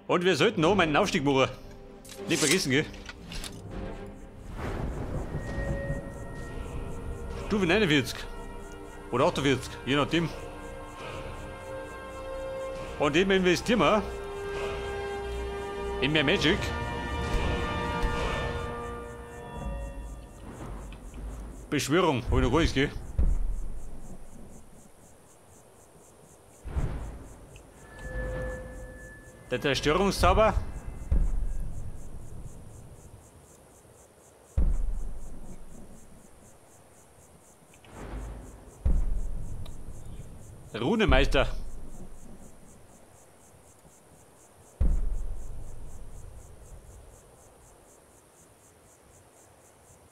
Und wir sollten noch meinen Aufstieg machen. Nicht vergessen, gell? Stufe 49. Oder 48, je nachdem. Und eben investieren wir in mehr Magic. Beschwörung, hab ich noch gar nichts, gell? Der Zerstörungszauber. Runemeister.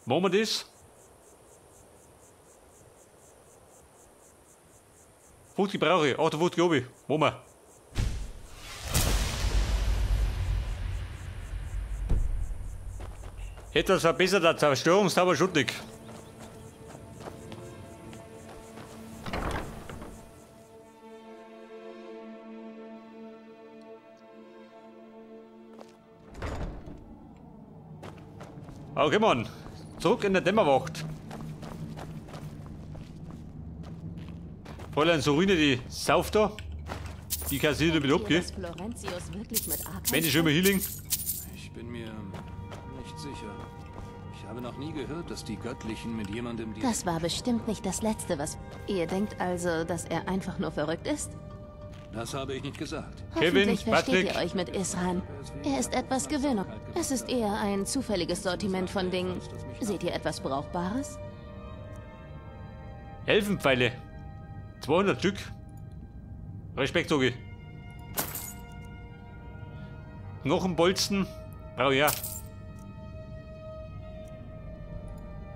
Machen wir das? 50 brauche ich, 58 habe ich. Machen wir. Etwas verbesserter Zerstörungszauber Schuttig. Okay, Mann. Zurück in der Dämmerwacht. Fräulein Sorine, die sauft da. Die kassiert damit ab, gell? Wenn ich schon mal Healing. Ich bin mir nicht sicher. Ich habe noch nie gehört, dass die Göttlichen mit jemandem... Die das war bestimmt nicht das Letzte, was... Ihr denkt also, dass er einfach nur verrückt ist? Das habe ich nicht gesagt. Hoffentlich Kevin, versteht Patrick. ihr euch mit Isran. Er ist etwas gewöhnt. Es ist eher ein zufälliges Sortiment von Dingen. Seht ihr etwas Brauchbares? Elfenpfeile. 200 Stück. Respekt, Sogi. Knochenbolzen. Brauche ich ja.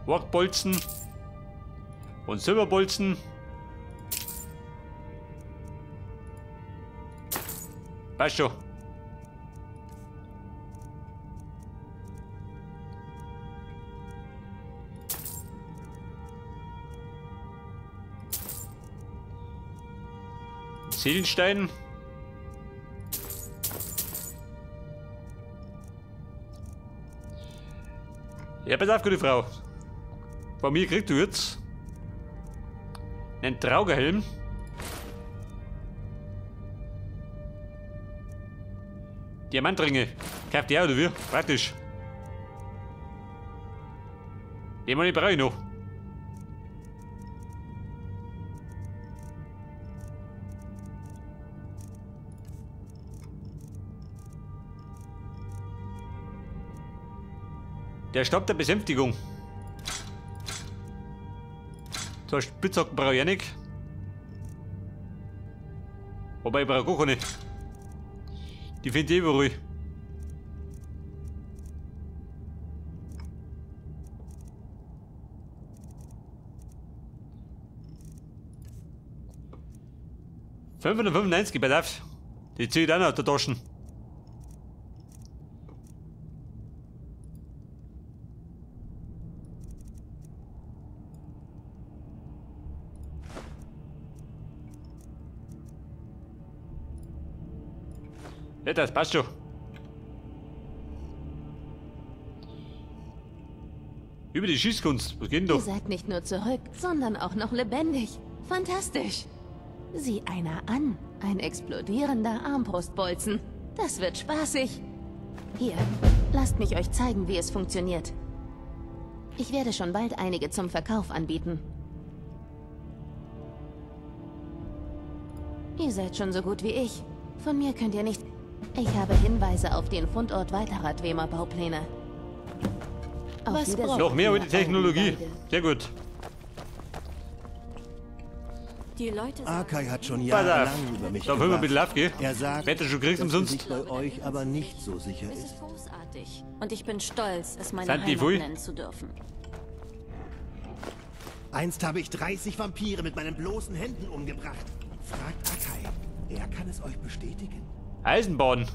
Orkbolzen. Und Silberbolzen. Passt schon. Seelenstein. Ja, pass auf, gute Frau. Von mir kriegst du jetzt einen Traugerhelm. Diamantringe. Kauft die auch, oder wie? Praktisch. Den brauche ich noch. Der Stab der Besänftigung. So, Spitzhacken brauche ich auch nicht. Wobei, ich brauche gar keine. Die finde ich überall. $595, pass auf. Die ziehe ich auch noch aus der Taschen. Ja, das passt schon. Über die Schießkunst. Was geht denn da? Ihr seid nicht nur zurück, sondern auch noch lebendig. Fantastisch. Sieh einer an. Ein explodierender Armbrustbolzen. Das wird spaßig. Hier, lasst mich euch zeigen, wie es funktioniert. Ich werde schon bald einige zum Verkauf anbieten. Ihr seid schon so gut wie ich. Von mir könnt ihr nicht... Ich habe Hinweise auf den Fundort weiterer Dwemer-Baupläne. Was braucht Noch mehr über die ihr Technologie. Augenweide? Sehr gut. Die Leute Arkai hat schon Pass jahrelang auf. über mich Da wollen wir ein bisschen gewacht. auf, gell? Er sagt, Wetter schon kriegst dass er umsonst. sich bei euch aber nicht so sicher Es ist. ist großartig. Und ich bin stolz, es meine Sind die Heimat Pfui? nennen zu dürfen. Einst habe ich 30 Vampire mit meinen bloßen Händen umgebracht. Fragt Arkai. Er kann es euch bestätigen. Eisenbahn.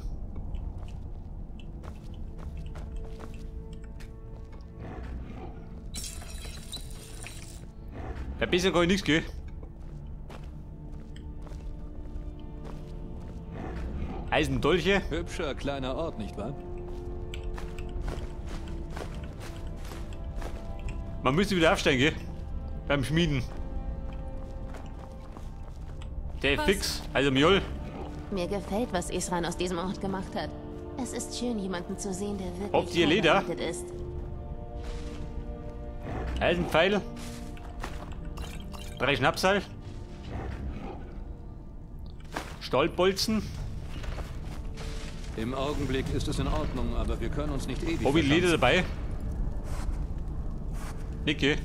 Ja, besser kann ich nichts, gell? Eisendolche. Hübscher kleiner Ort, nicht wahr? Man müsste wieder aufsteigen, gell? Beim Schmieden. Der fix, also Mjol. Mir gefällt, was Isran aus diesem Ort gemacht hat. Es ist schön, jemanden zu sehen, der wirklich Habt ihr Leder? ist. Eisenpfeil. 3 Schnapsal. Stahlbolzen. Im Augenblick ist es in Ordnung, aber wir können uns nicht ewig. Hab ich Leder dabei? Nicke.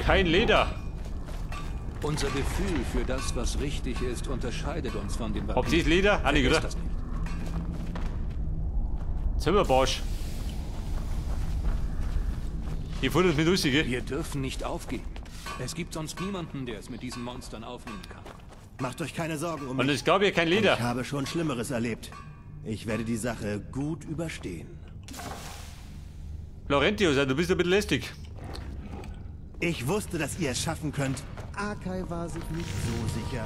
Kein Leder. Unser Gefühl für das, was richtig ist, unterscheidet uns von den Vampiren. Habt ihr Leder? Ah, nicht, oder? Das nicht. Zimmerbarsch. Ihr futtert mit uns, gell? Wir dürfen nicht aufgeben. Es gibt sonst niemanden, der es mit diesen Monstern aufnehmen kann. Macht euch keine Sorgen um mich. Und es gab hier kein Leder. Ich habe schon Schlimmeres erlebt. Ich werde die Sache gut überstehen. Laurentius, du bist ein bisschen lästig. Ich wusste, dass ihr es schaffen könnt. Akai war sich nicht so sicher.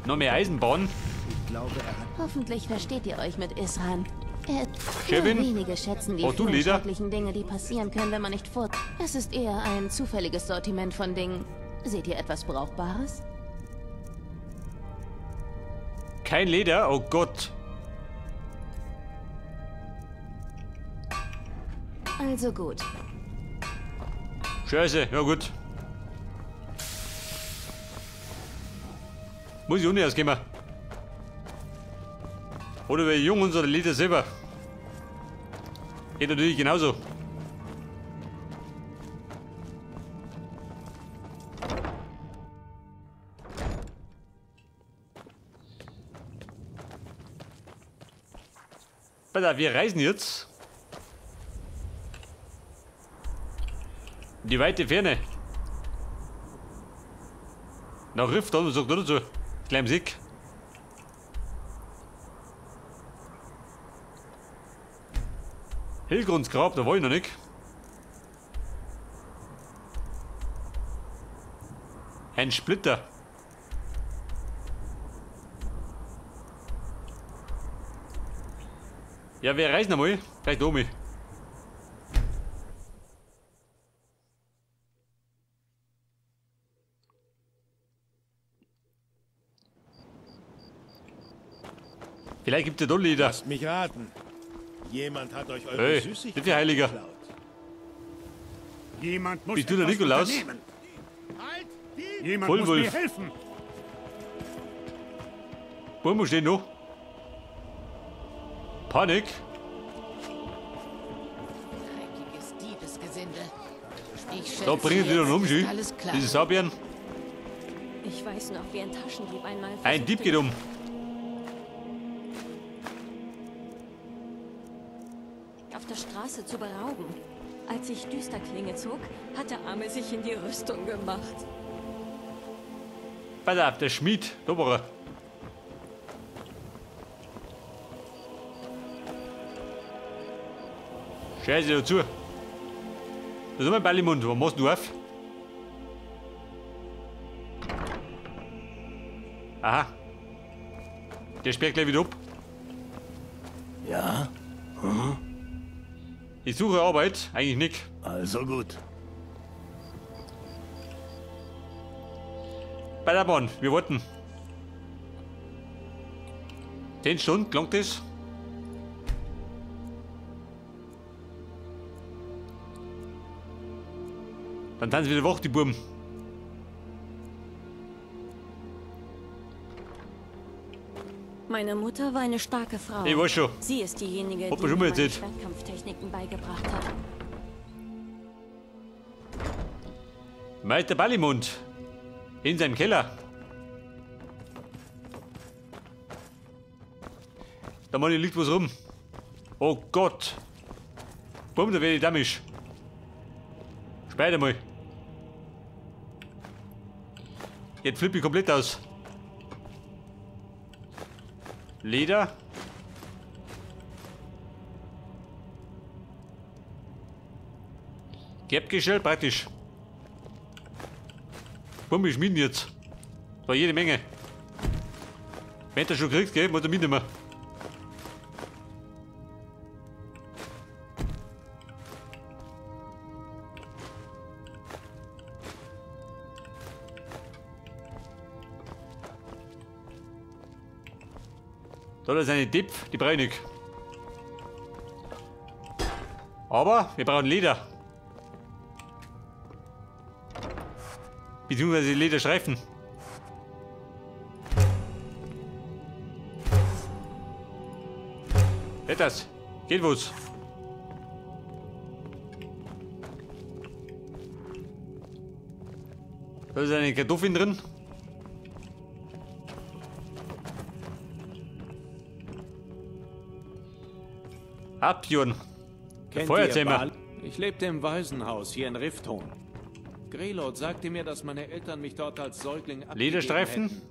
Noch mehr Eisenbahn. Ich glaube, er hat... Hoffentlich versteht ihr euch mit Isran. Nur wenige schätzen die vielen schrecklichen Dinge, die passieren können, wenn man nicht fort. Es ist eher ein zufälliges Sortiment von Dingen. Seht ihr etwas Brauchbares? Kein Leder? Oh Gott. Also gut. Scheiße, ja gut. Muss ich auch nicht ausgehen. Oder wir jung unsere Leder selber. Geht natürlich genauso. Pass auf, wir reisen jetzt. In die weite Ferne. Nach Rifton, sagt er dazu. Kleinen Sick. Hillgrunds Grab, da war ich noch nicht. Ein Splitter. Ja, wir reisen einmal. Vielleicht oben. Vielleicht gibt es ja doch Leder. Lasst mich raten. Jemand hat euch eure Süßigkeiten Heiliger. geklaut. Jemand muss Bist du der Nikolaus? Halt! Jemand Vollwolf. muss mir helfen. Wo steht noch? Panik. Dreckiges Diebesgesindel. Ich schätze, Da bringen die dann um, schön. alles klar. Diese Sabian. Ich weiß noch, wie ein Taschendieb einmal Ein Dieb geht um. Auf der Straße zu berauben. Als ich Düsterklinge zog, hat der Arme sich in die Rüstung gemacht. Pass auf, der Schmied, da war er. Scheiße, dazu. Da ist mein Ball im Mund. Was machst du auf? Aha. Der sperrt gleich wieder ab. Ja? Hm? Ich suche Arbeit, eigentlich nicht. Also gut. Bei der Bahn, wir wollten. 10 Stunden, gelangt das? Dann tanzen wieder wach, die Buben. Meine Mutter war eine starke Frau. Ich weiß schon. Sie ist diejenige, Hat die mir schon mir mal meine erzählt. Schwertkampftechniken beigebracht hat. Meister Ballimund. In seinem Keller. Da Mann, liegt was rum. Oh Gott. Bumm, da werde ich dammisch. Später mal. Jetzt flippe ich komplett aus. Leder. Gerbgeschirr praktisch. Bumm, ich schmieden jetzt. War jede Menge. Wenn du schon kriegst, gell, musst du mitnehmen. Da ist eine Tipp, die brauche ich nicht. Aber wir brauchen Leder. Beziehungsweise Lederstreifen. Geht das? Geht was? Da ist eine Kartoffeln drin. Abjörn. Feuerzimmer. Ich lebte im Waisenhaus hier in Rifton. Grelod sagte mir, dass meine Eltern mich dort als Säugling abgegeben Lederstreifen? hätten,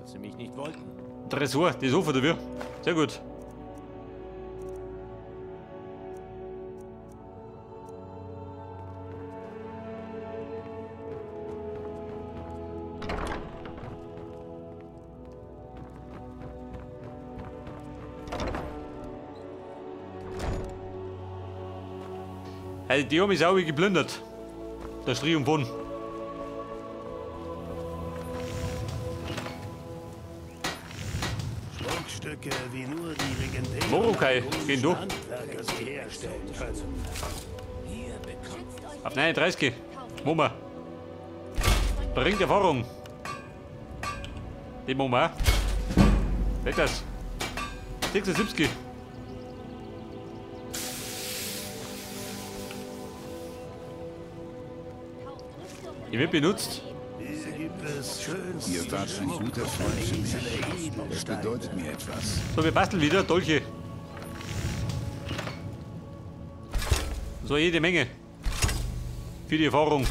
dass sie mich nicht wollten. Tresor, die Sofa dafür. Sehr gut. Also die haben mich sauber geplündert. Der Triumph. Schmuckstücke, wie nur die legendären Morokai, gehen du. Handwerker sie herstellen können. Auf 39. Mama. Bringt Erfahrung. Den machen wir auch. Weg das. 76. Die wird benutzt. Ihr wart ein guter Freund für mich. Das bedeutet mir etwas. So, wir basteln wieder Dolche. So, jede Menge. Für die Erfahrung.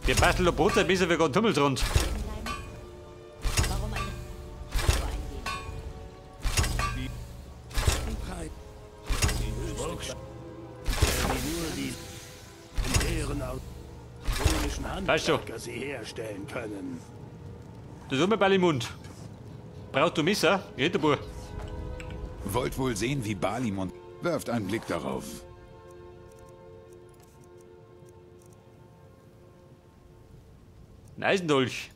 Wir basteln noch Brotzeit besser, wir gehen Tummelsrund. Weißt du? Sie herstellen können. Das ist immer Balimund. Brauchst du Messer? Ritterbur. Wollt wohl sehen, wie Balimund. Werft einen Blick darauf. Ein Eisendolch.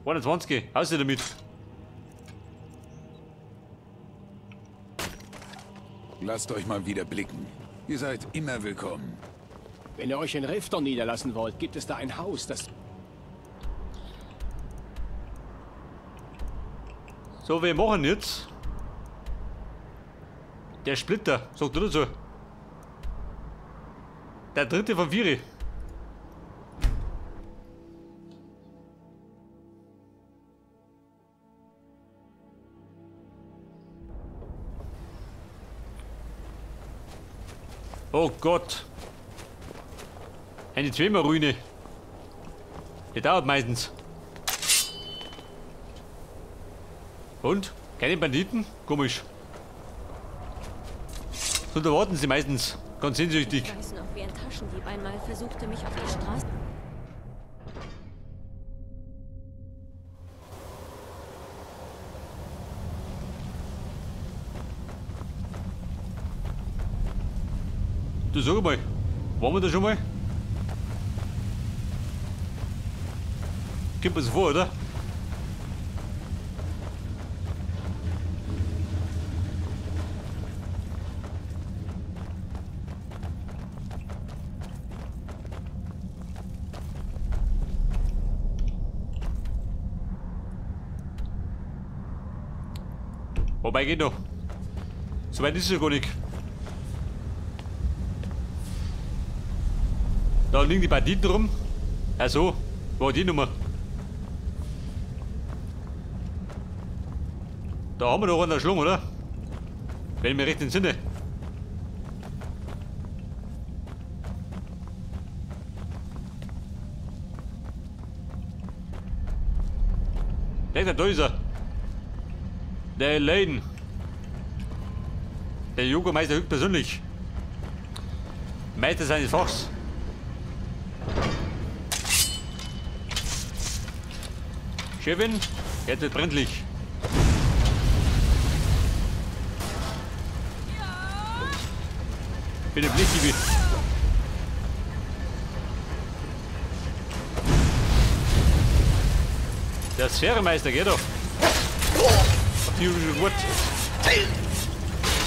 21, aus damit. Lasst euch mal wieder blicken. Ihr seid immer willkommen. Wenn ihr euch in Rifton niederlassen wollt, gibt es da ein Haus, das... So, wir machen jetzt... Der Splitter, sagt oder so. Der dritte von 4. Oh Gott. Eine Zwimmerruine. Die dauert meistens. Und? Keine Banditen? Komisch. So, da warten sie meistens. Ganz sehnsüchtig. Ich weiß noch, wie ein Taschendieb einmal versuchte, mich auf der Straße... Du, sag mal, waren wir da schon mal? Kommt mir so vor, oder? Wobei geht noch. So weit ist es ja gar nicht. Da liegen die Banditen rum. Ja so, war die Nummer. Da haben wir doch einen Schlung, oder? Wenn ich mir recht entsinne. Der, da ist er. Der Lane. Der Yoga-Meister höchstpersönlich. Meister seines Fachs. Chefin, jetzt wird brenzlig. Bitte Blickgebiet. Der Sphäremeister geht doch. Auf die gut.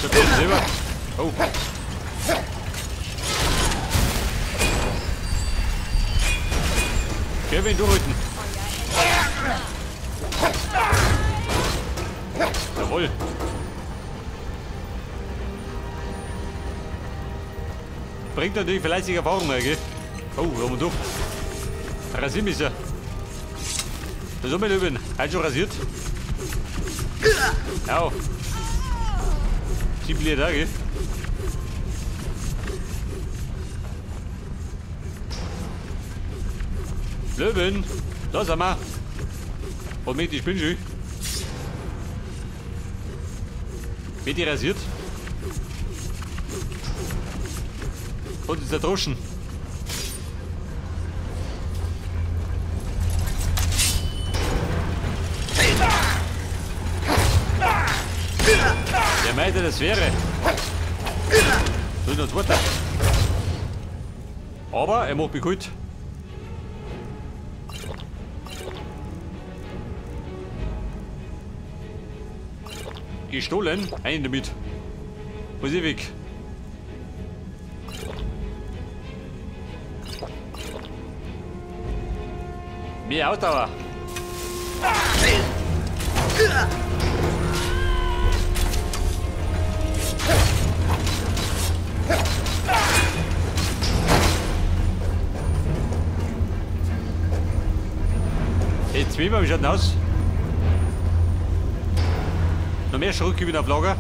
So, selber. Oh. Kevin, durchhalten. Jawohl. Bringt natürlich vielleicht Erfahrung mehr, gell? Oh, da haben wir durch. Rasiermesser. Das ist mein Löwen. Heute schon rasiert. Ja. 7 da, gell? Löwen, da sind wir. Und mit, ich bin schon. Wird die rasiert? Und ist der Droschen. Der Meister der Sphäre. So ist noch zweiter. Aber er macht mich gut. Gestohlen? Einen damit. Muss ich weg. Mehr Ausdauer. Jetzt wie schaut denn aus? Noch mehr Schrotgewinn auf Lager.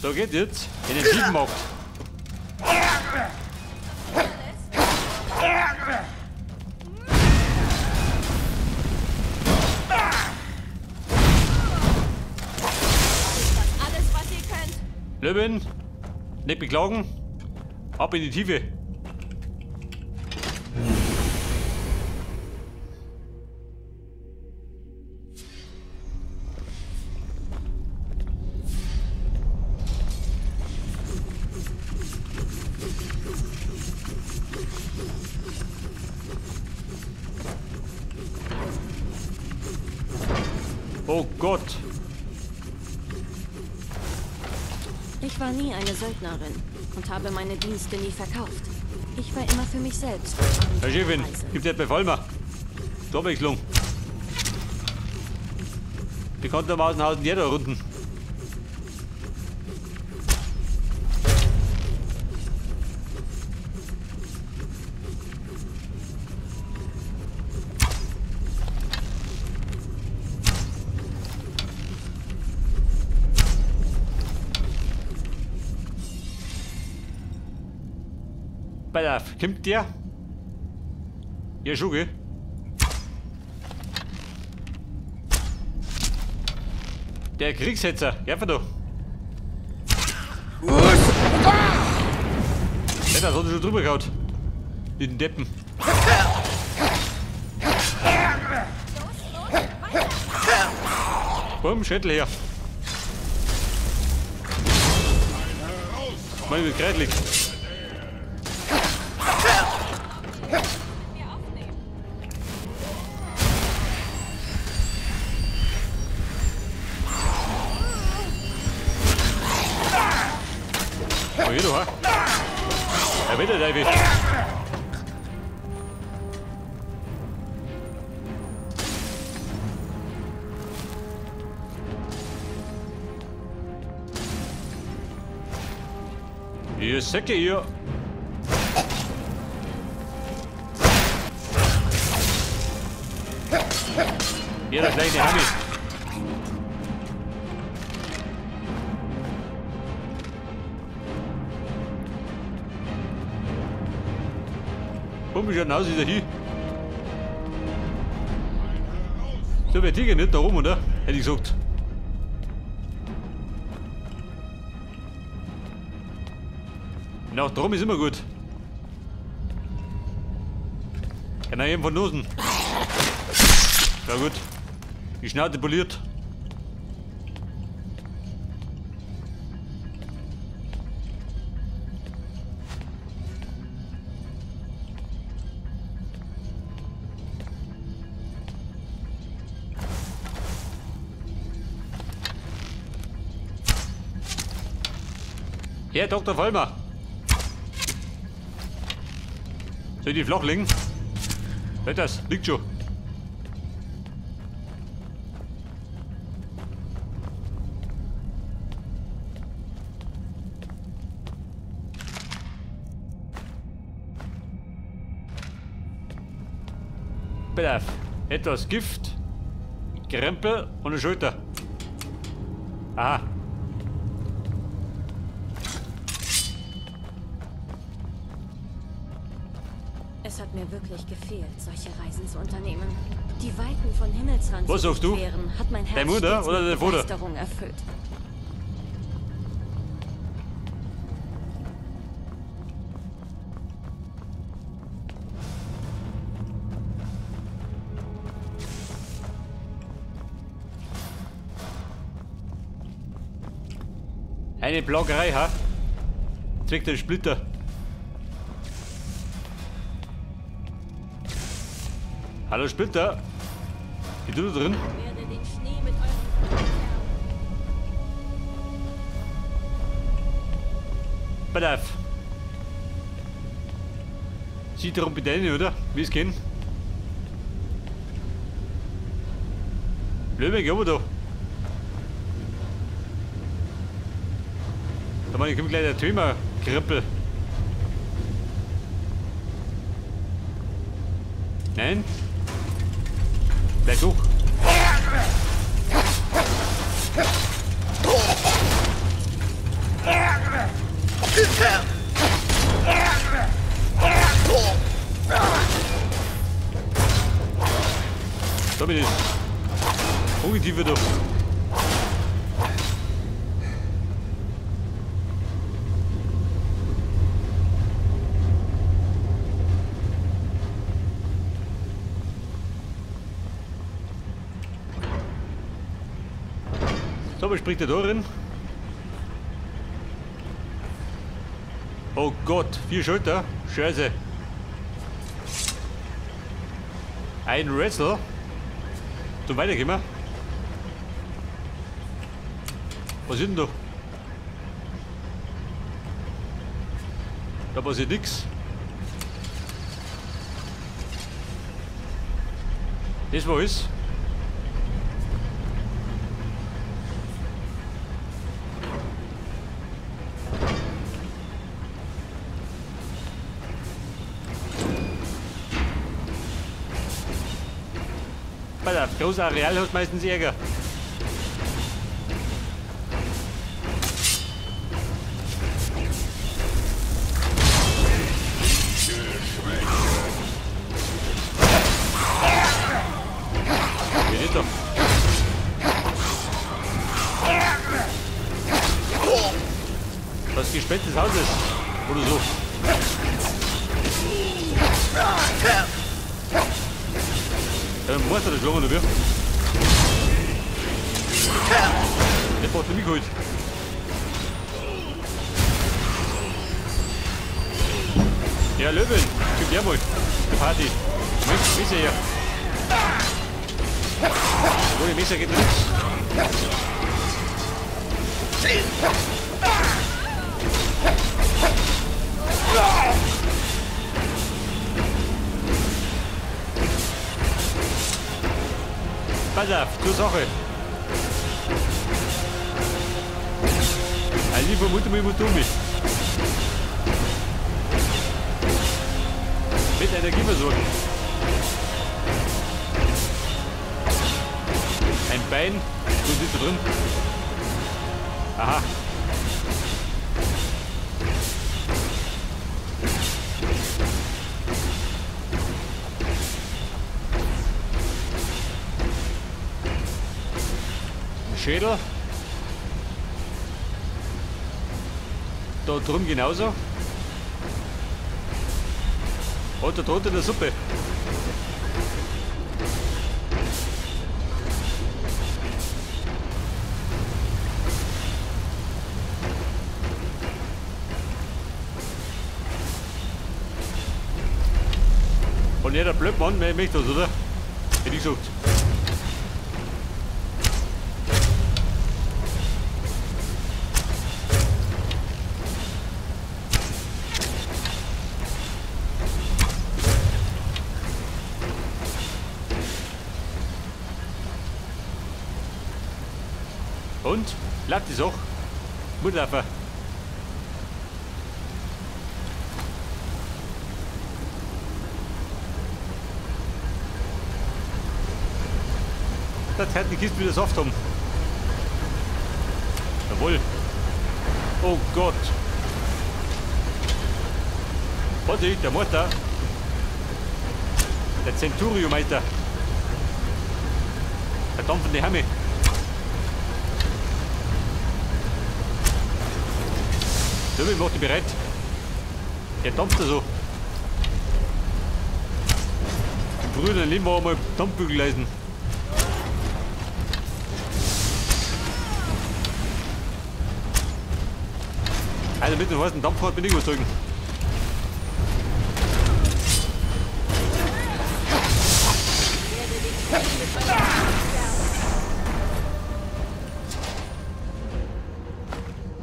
So geht jetzt in den Tiefenmarkt. Löwen, nicht beklagen, ab in die Tiefe. Oh Gott. Ich war nie eine Söldnerin und habe meine Dienste nie verkauft. Ich war immer für mich selbst. Herr Chefin, gibt es bei Vollmer. Zur Abwechslung. Bekanntermaßen hauen jeder Runden. Pass auf, kommt der? Ja, schon, gell? Der Kriegshetzer, ja, da. Der hat schon drüber gehauen. Den Deppen. Bumm, Schädel her. Mal mit Kreidlich. Oh, hier, du, ha? Ja, bitte, David. Ihr Säcke, ihr. Hier, der kleine Hammi. Bumm, wie schaut denn aus, ist er hier? So, wer Tiger nicht da rum, oder? Hätte ich gesagt. Nach drum ist immer gut. Kann er eben von Nosen. Ja gut. Die Schnauze poliert. Herr Dr. Vollmer. Soll ich die flach legen? Das liegt schon. Bitte. Etwas Gift, Krempel und eine Schulter. Aha. Es hat mir wirklich gefehlt, solche Reisen zu unternehmen. Die Weiten von Himmelsrand Was zu sagst du? durchqueren, hat mein Herz Deine Mutter stets oder mit dein Vater? Begeisterung erfüllt. Eine Bloggerei, ha? Zweckt den Splitter. Hallo Splitter. Wie du da drin? Ich werde den Schnee mit eurem Blut färben. Pass auf. Sieht darum bitte rein, oder? Wie es geht. Löwe, geh da. Da meine ich, kommt gleich der Thema-Krippel. Nein? Bleib doch. Da bin ich. Ungeziefer da. So, was spricht der da drin? Oh Gott, 4 Schulter. Scheiße. Ein Wrestle. Zum Weiterkommen. Was ist denn da? Da passiert nichts. Das war alles. Pass auf, großes Areal hast meistens Ärger. Wie nicht doch. Das Gespenst des Hauses. Oder so. Dann muss er das schlagen, oder wie? Der braucht mich geholt. Ja, Löwen, gib her mal. Die Party. Messer her. Ohne Messer geht nichts. Pass auf, zur Sache. Also ich vermute mal, ich muss tun mich. Mit Energie versorgen. Ein Bein, du bist da drin. Aha. Schädel. Da drüben genauso. Und da drunter in der Suppe. Und jeder Blödmann, mehr möchte das, oder? Hätte ich gesagt. Und? Läuft die Sache? Muss laufen. Das hat die Kiste wieder Saft haben. Jawohl. Oh Gott. Vorsicht, der Mutter. Der Centurio, Meister. Der dampfende Hamme. So, ich mach dich bereit. Der dampft da so. Im früheren Leben war einmal Dampfbügeleisen. Also mit dem heißen Dampfrad bin ich überzeugt.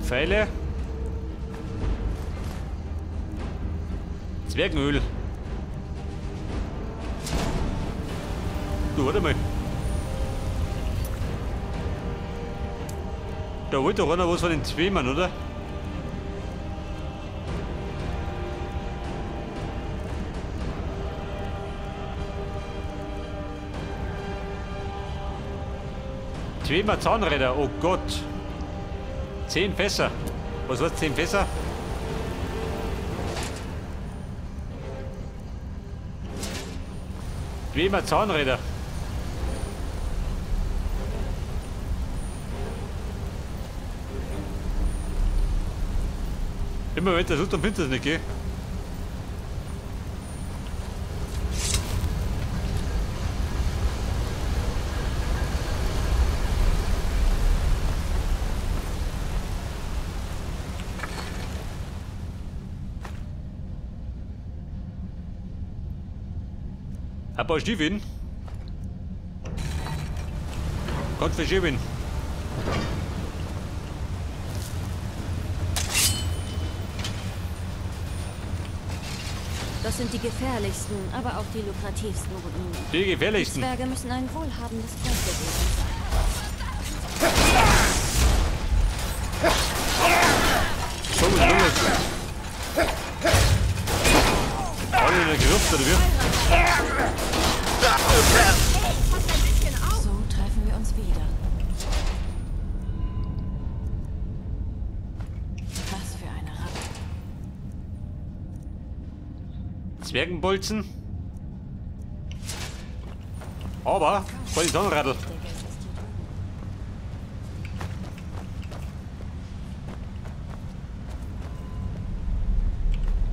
Pfeile. Zwergenöl. Du, warte mal. Da wollte doch einer was von den Zwemern, oder? Zweimal Zahnräder, oh Gott. 10 Fässer. Was heißt 10 Fässer? Zweimal Zahnräder. Immer wenn das tut, dann findest du es nicht, gell? Ein paar Stiefeln. Kannst du schieben. Das sind die gefährlichsten, aber auch die lukrativsten Ruinen. Die gefährlichsten. Die Zwerge müssen ein wohlhabendes Volk gewesen sein. So, was ist los? Alle in der Gerüst, oder wie? So treffen wir uns wieder. Was für eine Ratte. Zwergenbolzen. Aber voll die Sonnenradl.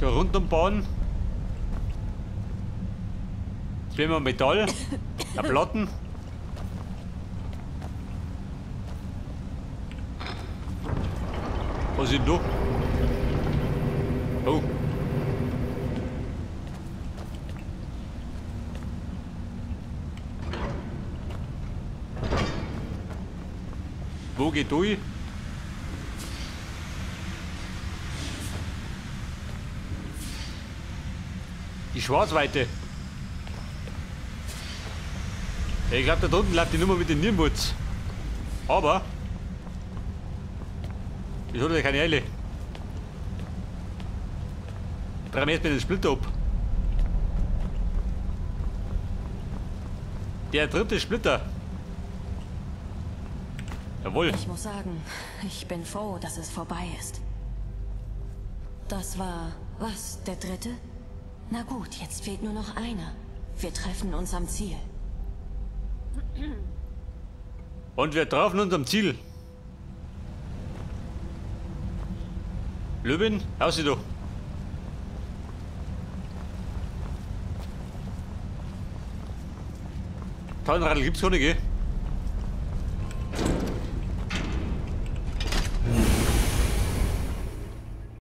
Rund um Bahn. Zweimal Metall, eine Platten. Was ist denn da? Oh. Wo geht durch? Die Schwarzweite. Ich glaube, da drunten bleibt die Nummer mit den Nierenwurz. Aber ich habe ja keine Eile. Drehen wir erstmal den Splitter ab. Der dritte Splitter. Jawohl. Ich muss sagen, ich bin froh, dass es vorbei ist. Das war, was, der dritte? Na gut, jetzt fehlt nur noch einer. Wir treffen uns am Ziel. Und wir trafen uns am Ziel. Löwin, hör sie doch. Tauenradl gibt's gar nicht, gell?